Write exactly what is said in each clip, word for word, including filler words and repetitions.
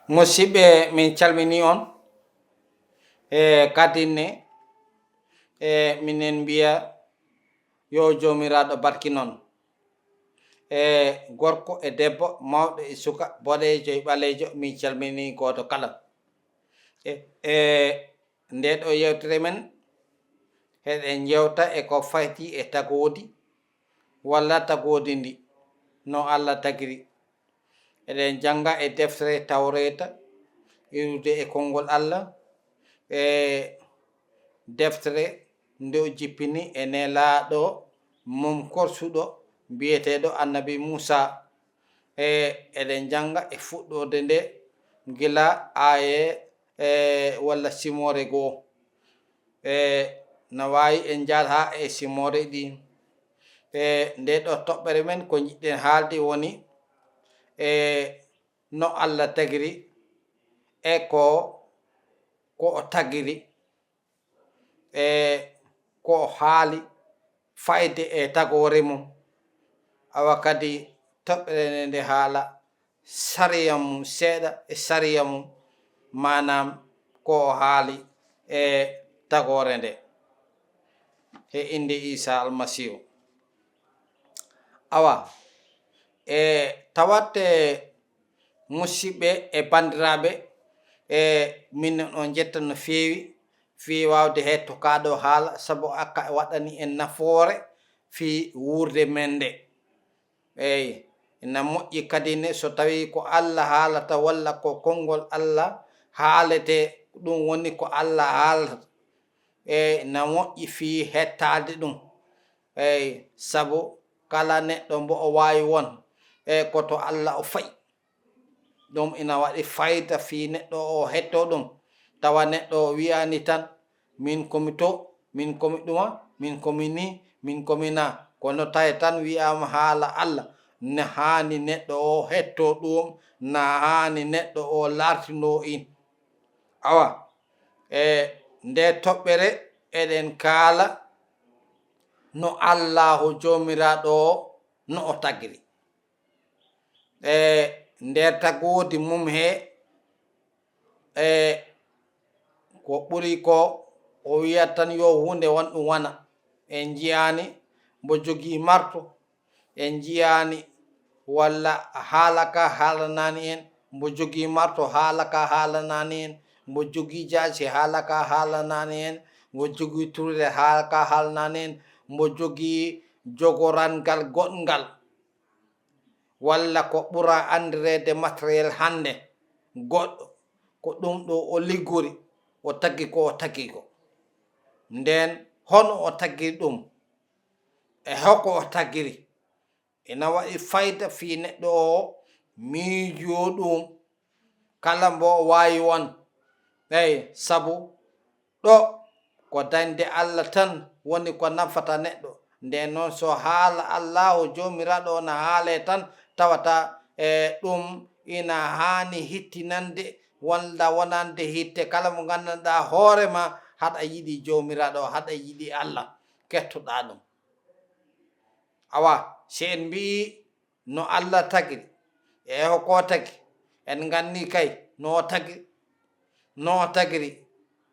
Musidɓe, min calminii on. E kadi ne, e minen mbiya yo Joomiraaɗo barkin on. E gorko e debbo, mawɗo e suka, boɗeejo e ɓaleejo, min calminii gooto kala. E, e ndee ɗoo yewtere men, eɗen njewta e ko fayti e tagoodi walla tagoodi ndi, no Alla tagiri. Eɗen jannga e deftere Tawreeta, iwrude e konngol Alla, e deftere nde o jippini e nelaaɗo mum korsuɗo biyeteeɗo Annabi Muusaa. E eɗen jannga e fuɗɗoode nde gila aaye, e walla simoore goo. E na waawi en njaal haa e simoore ɗi. E ndee ɗoo toɓɓere men ko njiɗɗen haalde woni e no Alla tagiri e ko, ko o tagiri e ko o haali fayde e tagoore mum. Awa kadi toɓɓere nde nde haala sariya mum seeɗa e sariya mum, maanaam ko o haali e tagoore nde, e innde Iisaa Almasiihu. Awa, e tawat, e musidɓe e banndiraaɓe, e minen on njetta no feewi fii waawde heɗto kaa ɗoo haala, sabu akka waɗani en nafoore fii wuurde men nde. Eey, ina moƴƴi kadi ne so tawii ko Alla haalata walla ko konngol Alla haaletee, ɗum woni ko Alla haalata. Eey, ina moƴƴi fii heɗtaade ɗum. Eey, sabu kala neɗɗo mbo o waawi won, e ko to Alla o fayi. Ɗum ina waɗi fayda fii neɗɗo o heɗtoo ɗum. Tawa neɗɗo o wiyaani tan, "Min ko mi to, min ko mi ɗuma, min ko mi nii, min ko mi naa." Kono tawi tan wiyaama haala Alla, na haani neɗɗo o heɗtoo ɗum, na haani neɗɗo o laartinoo in. Awa, e ndee toɓɓere eɗen kaala no Allaahu Joomiraaɗo o, no o tagiri. E nder tagoodi mum he, e ko ɓuri ko o wiyata tan yo huunde won ɗum wona. En njiyaani mbo jogii marto, en njiyaani walla haala ka haalanaani en, mbo jogii marto haala ka haalanaani en, mbo jogii jaasi haala ka haalanaani en, mbo jogii turire haala ka haalanaani en, mbo jogii jogorangal goɗngal. Walla ko ɓura anndireede matériel hannde, goɗɗo, ko ɗum ɗo o liggori, o tagi ko o tagi ko. Ndeen, hono o tagiri ɗum? E hoko o tagiri? Ina waɗi fayda fii neɗɗo o miijoo ɗum. Kala mbo o waawi won. Eey, sabu ɗo ko dañde Alla tan woni ko nafata neɗɗo. Ndeen noon, so haala Allaahu Joomiraaɗo o na haalee tan, tawata, e, ɗum ina haani hittinande walla wonande hitte kala mo nganndanɗaa hoore ma haɗa yiɗi Joomiraaɗo, haɗa yiɗi Alla, kettoɗaa ɗum. Awa, si en mbi'ii no Alla tagiri, e hoko tagi, en nganni kay no o tagiri, no o tagiri,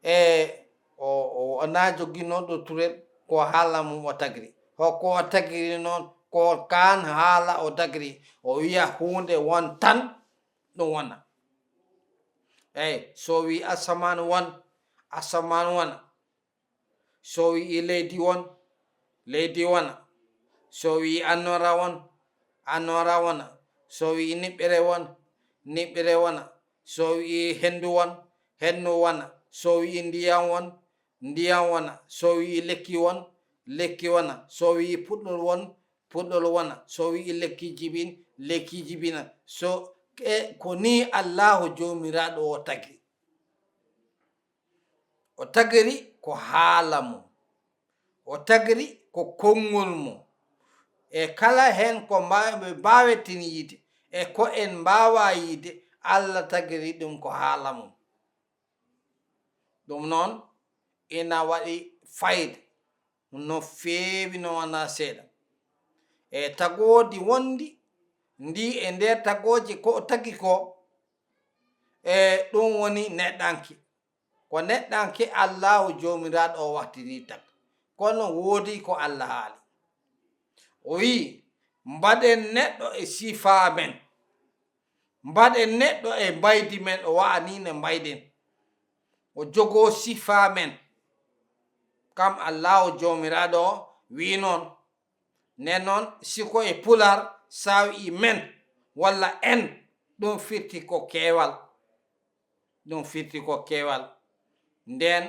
e o, o, o na joginooɗo turel, ko haala mum o tagiri. Hoko o tagiri noon, ko kaan haala o tagiri, o wiya huunde won tan, ɗum wona. Eey, so wii asamaan won, asamaan wona. So wii leydi won, leydi wona. So wii annoora won, annoora wona. So wii niɓɓere won, niɓɓere wona. So wii henndu won, henndu wona. So wii ndiyam won, ndiyam wona. So wii lekki won, lekki wona. So wii puɗɗol won, puɗɗol wona. So wii lekki jibin, lekki jibina. So, e, ko nii Allaahu Joomiraaɗo o tagi. O tagiri ko haala mum. O tagiri ko konngol mum. E kala heen ko mbaa-, ɓe mbaaweten yiide, e ko en mbaawaa yiide, Alla tagiri ɗum ko haala mum. Ɗum noon, ina waɗi fayda no feewi, no wonaa seeɗa. E tagoodi wondi, ndi e nder tagooje ko o tagi ko, E ɗum woni neɗɗanke. Ko neɗɗanke Allaahu Joomiraaɗo o waɗtiri tak. Kono woodi ko Allah haali. O wi'i, "Mbaɗen neɗɗo e sifaa men. Mbaɗen neɗɗo e mbaydi men, o wa'a ni ne mbayden. O jogoo sifaa men." Kam Allaahu Joomiraaɗo o wi'i noon. Nden noon, si ko e Pulaar, sa wi'i men walla en, ɗum firti ko keewal. Ɗum firti ko keewal. Nden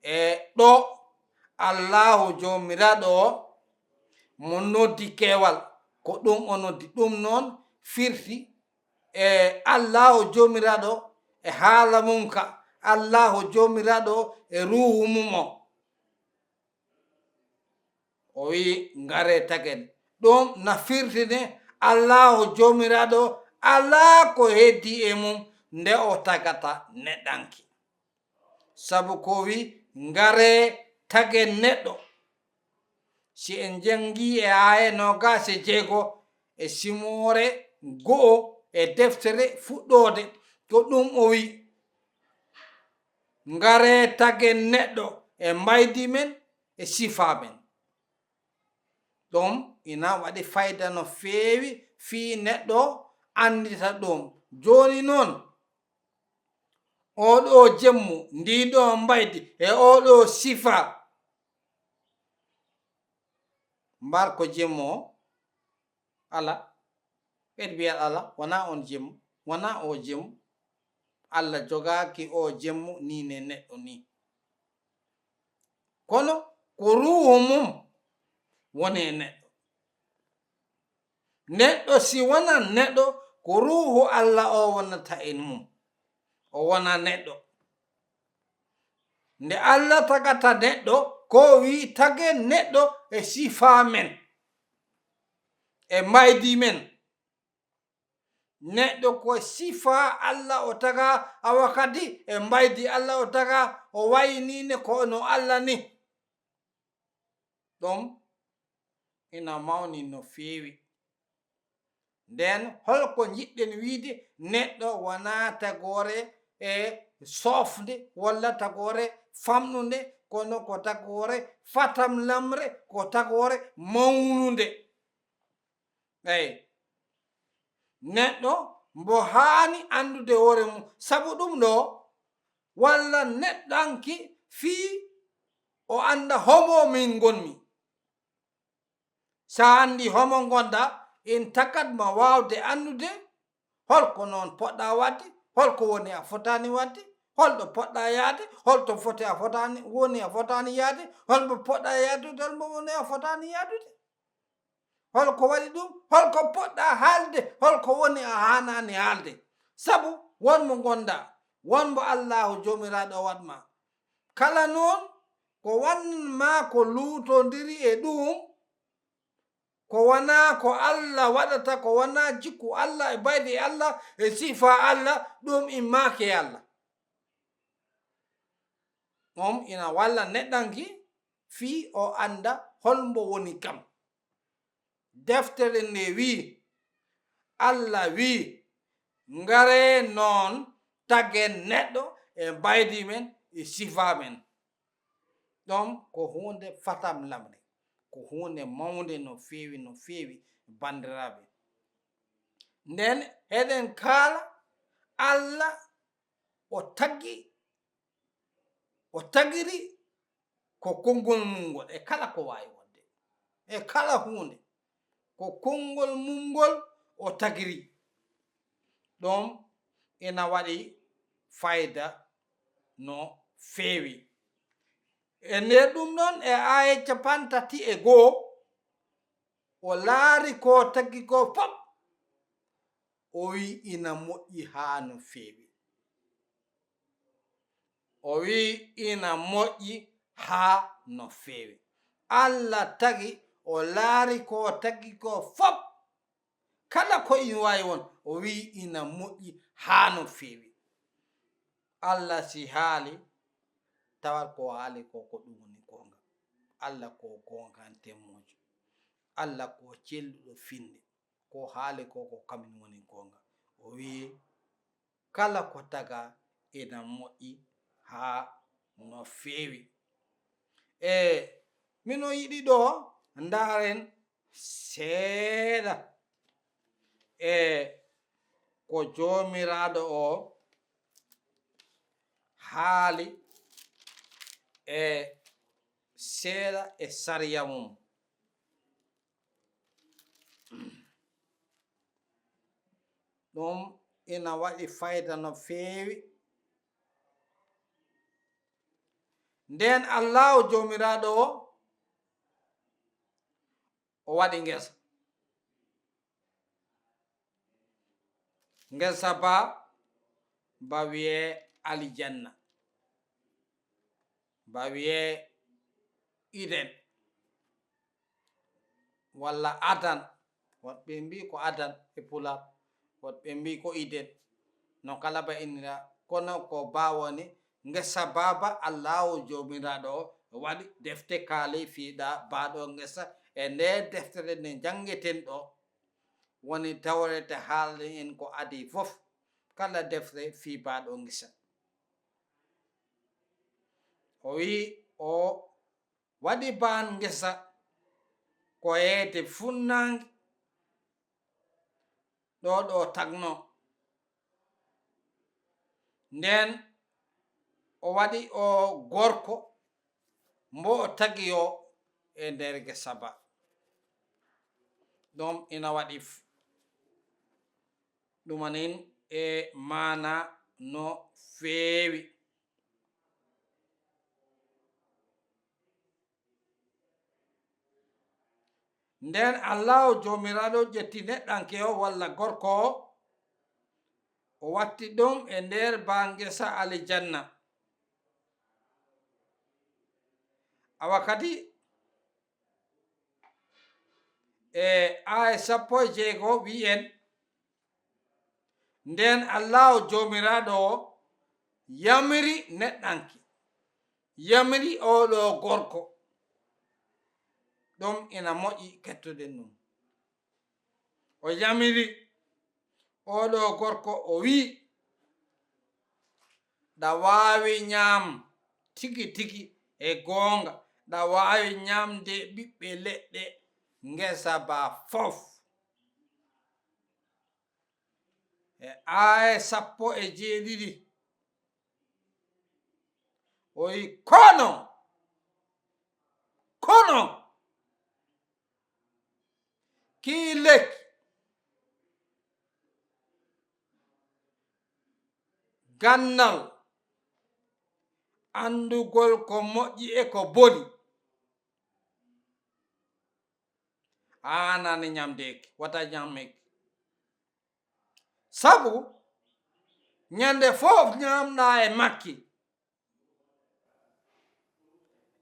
e ɗo Allaahu Joomiraaɗo o mo noddi keewal, ko ɗum o noddi. Ɗum noon firti e Allaahu Joomiraaɗo e haala mum ka, Allaahu Joomiraaɗo e ruuhu mum o. O wi'i, "Ngaree tagen." Ɗum na firtine Allaahu Joomiraaɗo alaa ko heddii e mum nde o tagata neɗɗanke. Sabu ko wi'i, "Ngaree tagen neɗɗo." Si en njanngi e aaye noogaas e jeego e simoore go'o e deftere Fuɗɗoode, ko ɗum o wi'i, "Ngaree tagen neɗɗo e mbaydi men e sifaa men." Ɗum ina waɗi fayda no feewi fii neɗɗo anndita ɗum. Jooni noon, oo ɗoo jemmu, ndii ɗoo mbaydi e oo ɗoo sifaa, mbar ko jemmu o? Alaa. Ɓeydi mbi'al alaa, wonaa oon jemmu, wonaa oo jemmu. Allah jogaaki oo jemmu nii ne neɗɗo nii. Kono ko ruuhu mum woni e neɗɗo. Neɗɗo si wonaa neɗɗo, ko ruuhu Allah o wonata e mum. O wonaa neɗɗo. Nde Allah tagata neɗɗo, ko wi'i, "Tagen neɗɗo e sifaa men, e mbaydi men." Neɗɗo ko sifaa Allah o taga, awa kadi e mbaydi Allah o taga, o wayi ni ne ko no Allah ni. Ɗum ina mawni no feewi. Nden, holko njiɗɗen wiide? Neɗɗo wonaa tagoore e soofnde walla tagoore famɗunde, kono ko tagoore fatamlamre, ko tagoore mawnunde. Eey, neɗɗo mbo haani anndude hoore mum, sabu ɗum ɗo walla neɗɗanke fii o annda homo min ngonmi. Sa anndi homo ngonɗa, in tagat ma waawde anndude holko noon poɗɗa waɗde, holko woni a fotaani waɗde, holɗo poɗɗa yahde, holto foti a fotaani, woni a fotaani yahde, holmo poɗɗa yahdude, holmo woni a fotaani yahdude. Holko waɗi ɗum? Holko poɗɗa haalde? Holko woni a haanaani haalde? Sabu won mo ngonɗa, won mo Allaahu Joomiraaɗo waɗ ma. Kala noon ko wan ma ko luutondiri e ɗum, ko wonaa ko Allah waɗata, ko wonaa jikku Allah e baydi Allah e sifa Allah, ɗum immaaki e Allah. Ɗum ina walla neɗɗanke fii o annda hol mbo woni kam. Deftere nde wi'i, Allah wi'i, "Ngaree noon tagen neɗɗo e mbaydi men e sifa men." Ɗum ko huunde fatamlamre, ko huunde mawnde no feewi, no feewi, banndiraaɓe. Nden eɗen kaala Allah o tagi, o tagiri ko konngol mum ngol e kala ko waawi wonde, e kala huunde, ko konngol mum ngol o tagiri. Ɗum ina waɗi fayda no feewi. E nder ɗum ɗon, e aaye capantati e goo, o laari ko tagi ko fof, o wi'i ina moƴƴi haa no feewi. O wi'i ina moƴƴi haa no feewi. Allah tagi, o laari ko tagi ko fof. Kala ko ina waawi won, o wi'i ina moƴƴi haa no feewi. Allah si haali, tawat ko haali ko, ko ɗum woni goonga. Allah ko goonga temmoojo. Allah ko celluɗo finde. Ko haali ko, ko kamin woni goonga. O wi'i, kala ko tagaa ina moƴƴi haa no feewi. E, mino yiɗi ɗo ndaaren seeɗa e ko Joomiraaɗo o haali e seeɗa e sariya mum. Ɗum ina waɗi fayda no feewi. Ndeen Allaahu Joomiraaɗo o, o waɗi ngesa. Ngesa ba, ba wiyee Alijanna, ba wiyee Iden, walla Adan. Woɗɓe mbii ko Adan e Pulaar, woɗɓe mbii ko Iden. No kala ba innira, kono ko ba woni ngesa ba ba Allaahu Joomiraaɗo o waɗi. Defte kaalii fii ɗaa baa ɗoo ngesa. E ndee deftere nde njanngeten ɗo, woni Tawreeta haalani en ko adii fof, kala defte fii baa ɗoo ngesa. O wiyi o waɗi baa ngesa ko heede funnaange ɗo ɗo tagnoo. Ndeen o waɗi o gorko mbo o tagi o e nder ngesa ba. Ɗum ina waɗi f-, ɗumanin e maana no feewi. Ndeen Allaahu Joomiraaɗo ƴetti neɗɗanke o walla gorko o, o watti ɗum e nder baa ngesa Alijanna. Awa kadi, e aaya sappo e jeego wi'i en, ndeen Allaahu Joomiraaɗo o yamiri neɗɗanke, yamiri oo ɗoo gorko. Ɗum ina moƴƴi, kettoɗen ɗum. O yamiri oo ɗoo gorko, o wi'i, ɗa waawi ñaam tigi tigi e goonga, ɗa waawi ñaamde ɓiɓɓe leɗɗe ngesa ba fof. E aaya sappo e jeeɗiɗi, o wi'i, kono, kono, kii lekki ganndal anndugol ko moƴƴi e ko boni, a haanaani ñamdeeki, wota ñaameki. Sabu ñande fof ñaamɗaa e makki,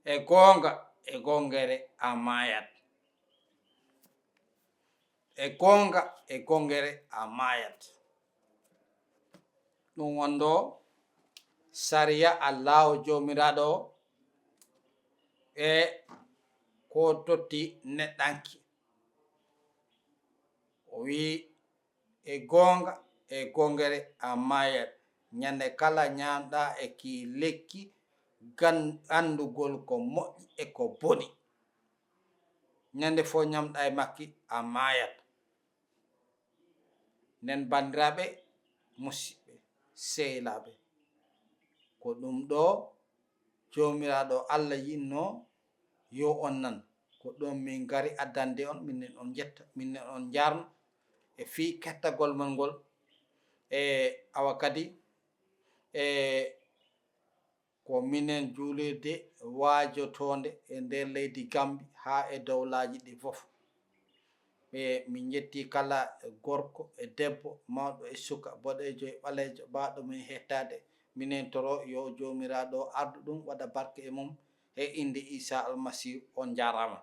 e goonga, e gongere a maayat. E goonga, e gongere a maayat. Ɗum wonɗo sariya Allaahu Joomiraaɗo o e ko totti neɗɗanke. O wi'i, e goonga, e gongere a maayat. Ñande kala ñaamɗaa e kii lekki gan-, anndugol ko moƴƴi e ko boni. Ñande fof ñaamɗaa e makki a maayat. Nden banndiraaɓe, musiɓɓe, sehilaaɓe, ko ɗum ɗo Joomiraaɗo Alla yiɗno yo on nan. Ko ɗum min ngari addande on, minen on njetta, minen on njaarno e fii kettagol mon ngol. E awa kadi, e ko minen juulirde waajotoonde e nder leydi Gambi haa e dowlaaji ɗi fof. E min njetti kala gorko e debbo, mawɗo e suka, boɗeejo e ɓaleejo, baaɗo men hettaade. Minen toro yo Joomiraaɗo ardu ɗum, waɗa barke e mum, e innde Iisaa Almasiihu, on njaaraama.